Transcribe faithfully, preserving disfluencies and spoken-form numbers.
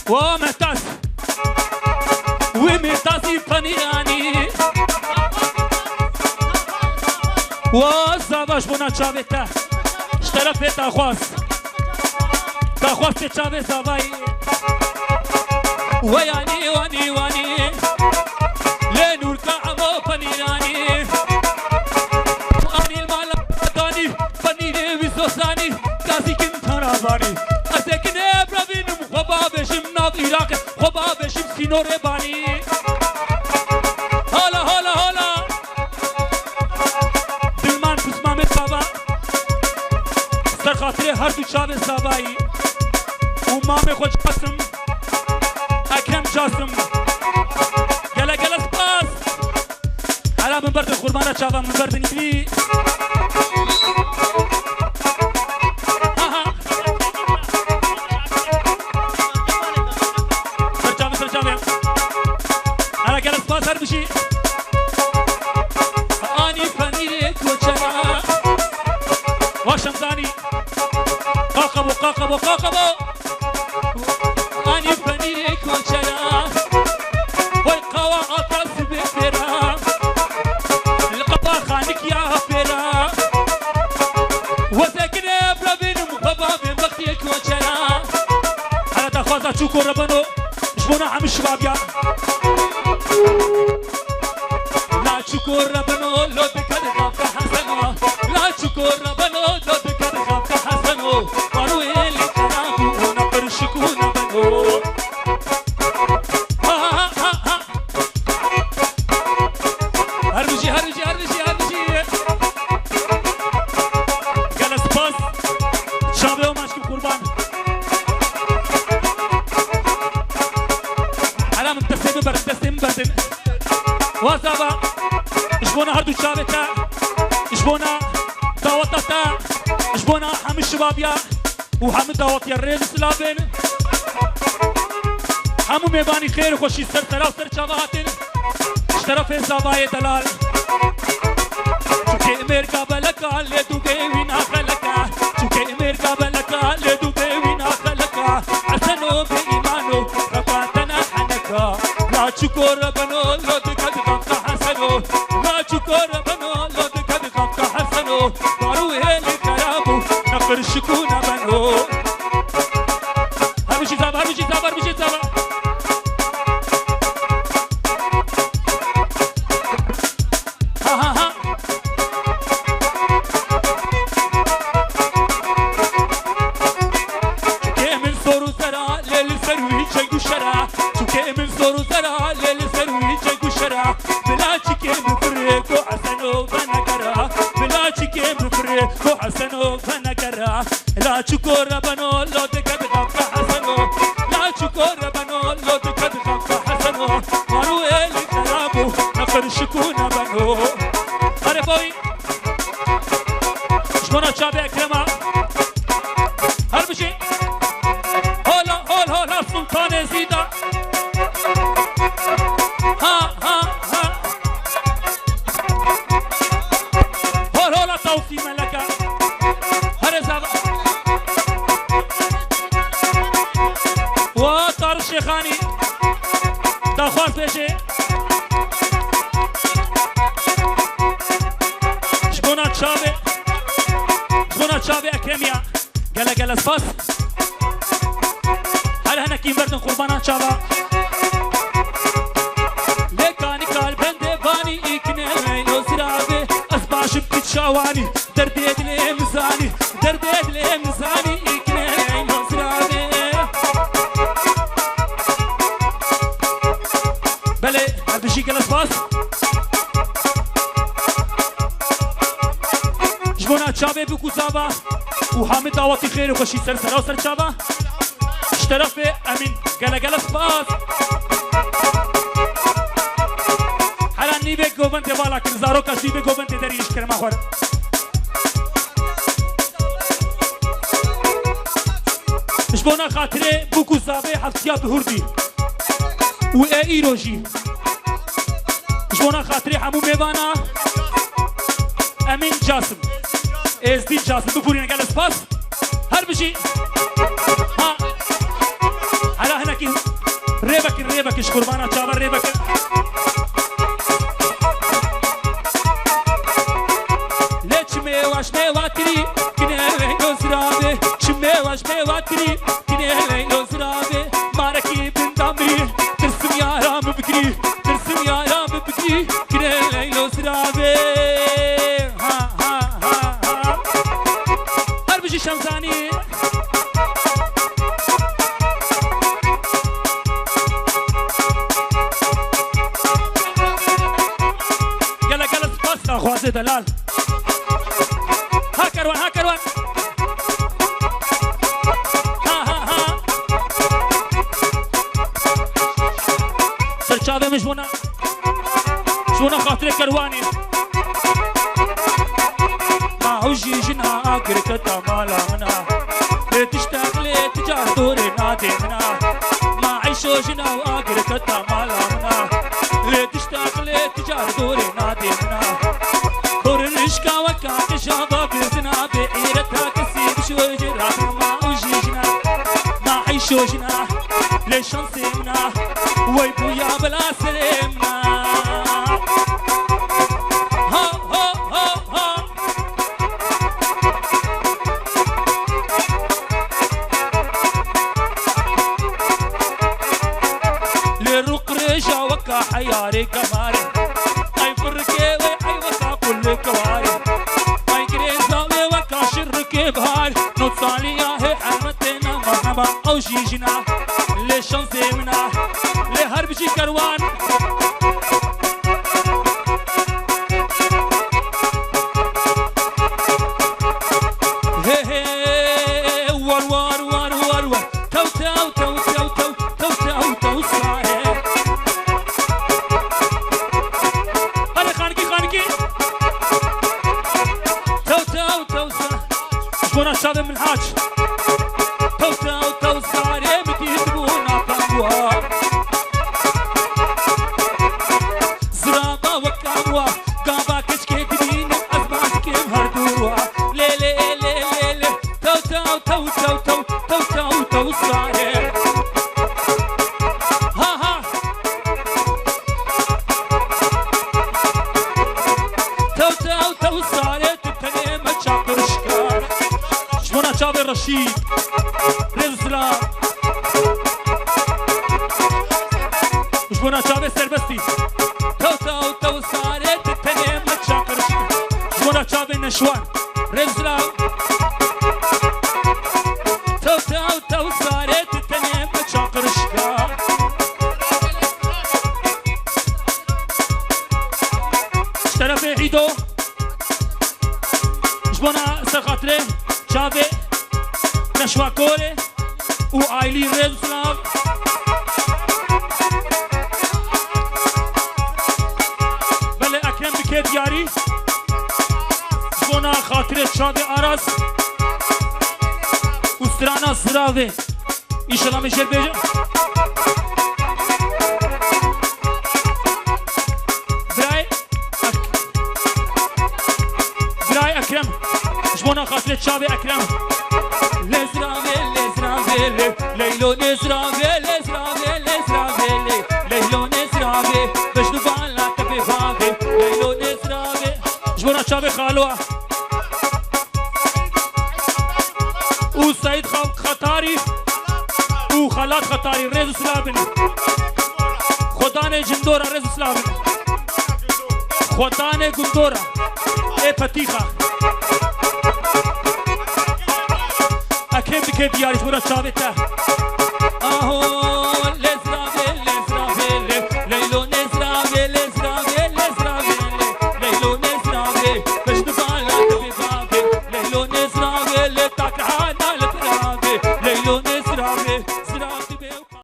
Wa Mehtas. Wê Mehtasî penîranî. Wa zava ji bona çavê te. Ji terefê daxwaz. Daxwaz tê çavê zavayî. Weyanî, wanî, wanî. Lê nûrka emo penîranî. Anî li mala danî. Penîrê wî zozanî, gazîkin taravanî. Ez ê kinê bravînim, xwe bavêjim nav Iraqê, xwe bavêjim sînorê banî. Hala, hala, hala. Dilman pismamê çava. Ser xatirê her du çavê zavayî. Û mamê xwe Casim. Ekrem Casim. Gele gele spas. Hela min berdin qurbana çava min berdin îdî. Aha. Ser çavê, ser çavê. Hela gele spas her bijî. Anî penîrê koçera. Wa Şemzanî. Qaqebo, qaqebo, qaqebo. Anî penîrê koçera. Vay qawa ata sibê pêra. Li qapa xanikiya pêra. Wezekine bravênim xwe bavê mextiyê koçera. Hela daxwaza çûko rebeno. Ji bona hemî şibabiya. La çukur rebeno, lo dikedi xafka Heseno. La çukur rebeno, lo dikedi xafka Heseno. Baru eli karabu, ona perşiku nebeno. Ha, ha, ha, ha. Her bijî, her bijî, her bijî, her bijî. Gele spas. Çavê o maşkî qurban. Hela min destê min berdin, destê min berdin. Wa zava, ji bona her du çavê te, ji bona daweta te, ji bona hemî şibabiya û hemî dawetiya rê li silavên. Hemû mêvanî xêr û xweşî ser sera û ser çava hatin. Ji terefê zavayê delal. Çûkê mêrka beleka lê dûgê wî naxeleka. Çûkê mêrka beleka lê dûgê wî naxeleka. Heseno bê îmano, xefa te ne heneka. La çuko rebeno, lo dikedi xafka Heseno. La çuko rebeno, lo dikedi xafka Heseno. Baru hêlî xerabo, ne qirşiku nebeno. Her bijî zava, her bijî zava, her bijî zava. Ha, ha, ha. Çûkê min zor û zera, lê li ser wî ceng û şera. Çûkê min zor û zera, lê li ser wî ceng û şera. Bila çikê min firê ku Heseno venekera. Bila çikê min firê ku Heseno venekera. La çuko rebeno, lo dikedi xafka Heseno. La çuko rebeno, lo dikedi xafka Heseno. Maru eli xerabo, ne qirşiku nebeno. Arefawî. Ji bona çavê Ekrema. Her bijî. Hola, hol, hola, Sultanê Zîda. Ha, ha, ha. Hol, hola, Tawfî Meleka. Here zava. Wa Tarîk Şêxanî. Daxwaz bêje. Ji bona çavê, ji bona çavê Ekremiya. Gele gele spas. Her hinekî merdin qurbana çava. Lê kanî kal bendê vanî îkne leylo ziravê. Ez başim piça wanî. Derdê dilê min zanî, derdê dilê min zanî, îkne neyno ziravê. Belê, her bijî gele spas. Ji bona çavê bûk û zava û hemî dawetî xêr û xweşî ser sera û ser çava. Ji terefê Emîn gele gele spas. Hela nîvê govendê vala kir, zaroka ji nîvê govendê derî ji kerema xwe re. Ji bona xatirê bûk û zavê heftiya bihurdî û ê îro jî. Ji bona xatirê hemû mêvana Emîn Casim. Êzdî Casim. Bibûrîne gele spas. Her bijî. Ha. Rê vekin, rê vekin, ji qurbana çava rê vekin. Lê çimê waş nê watirî, kinê leylo ziravê. Çimê waş nê watirî, kinê leylo ziravê. Marekî bin damî, tirsim yara min bigirî, tirsim yara min bigirî, kinê leylo ziravê. Ha, ha, ha, ha. Her bijî Şemzanî. Gele gele spas daxwazê delal. Ha kerwan, ha kerwan. Ha, ha, ha. Serçavê min ji bona, ji bona xatirê kerwanê. Ma ew jî jina agirketa mala min a. Lê tiştek lê ti car dorê nadê min a. Ma Eyşo jina agirketa mala min a. Lê tiştek lê ti car dorê nadê min a. Kurişka weka qijaba bizina bê îreta kesî bişo ji rahma û jî jina. Ma Eyşo jina lê şansê min a. Wey bûya bila serê min a. Ha, ha, ha, ha. Lê rû qirêja weka heyarê kemarê. Ay firikê wê ay weka qulê kewarê. Ay girêza wê weka şirikê biharê. Not saliya hê hermetê nema nema ew jî jina. Lê şansê min a. Lê her bijî kerwan. He he, war war war war war. Tew tew tew tew tew tew tew tew sare. Hadi xanikî xanikî. Tew tew tew sare. Ji bona çavê min haç. Tew tew tew sare min dît bû napem wa. Ziraba weka wa, gava keçkê dibînim ez baş dikim her dû wa. Lê, lê, lê, lê, lê. Tew, tew, tew sare. Ha, ha. Tew, tew, tew sare, tu tenê me çaqirişka. Ji bona çavê Reşîd. Rêz û silav. Ji bona çavê Serbestî. Tew, tew, tew sare, tu tenê me çaqirişka. Ji bona çavê Neşwan. Rêz û silav. Tew, tew, tew sare, tu tenê me çaqirişka. Ji terefê Îdo. Ji bona serxatirê çavê Neşwa Korê û aîlî rêz û silav. Belê Ekrem dike diyarî. Ji bona xatirê çavê Aras û strana Ziravê. Înşallah min jêr bêje. Birayê Ek-, Birayê Ekrem. Ji bona xatirê çavê Ekrem. Lê ziravê, lê ziravê, lê, leylo lê ziravê, lê ziravê, lê ziravê, lê, leylo lê ziravê. Bejn û bala te bê bavê, leylo lê ziravê. Ji bona çavê Xalo. û Seîd Xal-, Xetarî û Xelat Xetarî rêz û silav bin. Xwedanê Cindora rêz û silav bin. Xwedanê Gundora ê Petîxa. Ekê bike diyarî ji bo re çavê te. Aho.